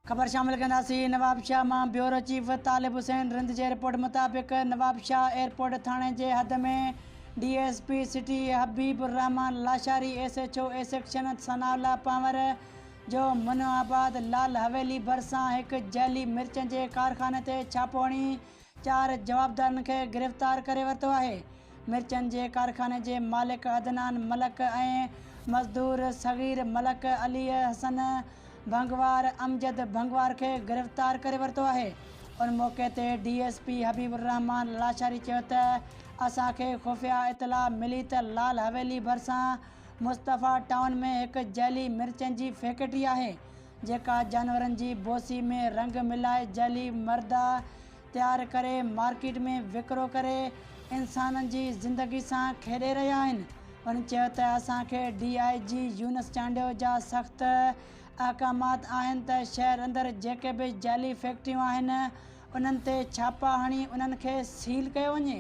خبر شامل ڪنداسين نوابشاهه مان بيورو چيف طالب حسين رند جي رپورٽ مطابق نوابشاهه ايئرپورٽ ٿاڻي جي حد ۾ D S P city Habib ur Rehman Lashari S H O A section Sanaullah Panhwar جو منو آباد لال حويلي ڀرسان هڪ جعلي مرچن جي ڪارخاني تي ڇاپو هڻي چار جوابدارن کي گرفتار ڪري ورتو آهي. مرچن جي ڪارخاني جي مالڪ عدنان ملڪ ۽ مزدور صغير ملڪ، علي حسن ڀنگوار، امجد ڀنگوار کي گرفتار ڪري ورتو آهي. ان موقعي تي D S P Habib ur Rehman Lashari چيو ته اسان کي خفيه اطلاع ملي ته لال حويلي ڀرسان مصطفيٰ ٽائون ۾ هڪ جعلي مرچن جي فيڪٽري آهي جيڪا جانورن جي بوسي ۾ رنگ ملائي جعلي مردا تيار ڪري مارڪيٽ ۾ وڪرو ڪري انسانن جي زندگي سان کيڏي رهيا آهن. هن چيو ته اسان کي ڊي I جي يونس چانڊيو جا سخت احڪامات آهن ته شهر اندر جيڪي به جعلي فيڪٽريون آهن انهن تي ڇاپا هڻي انهن کي سيل ڪيو وڃي.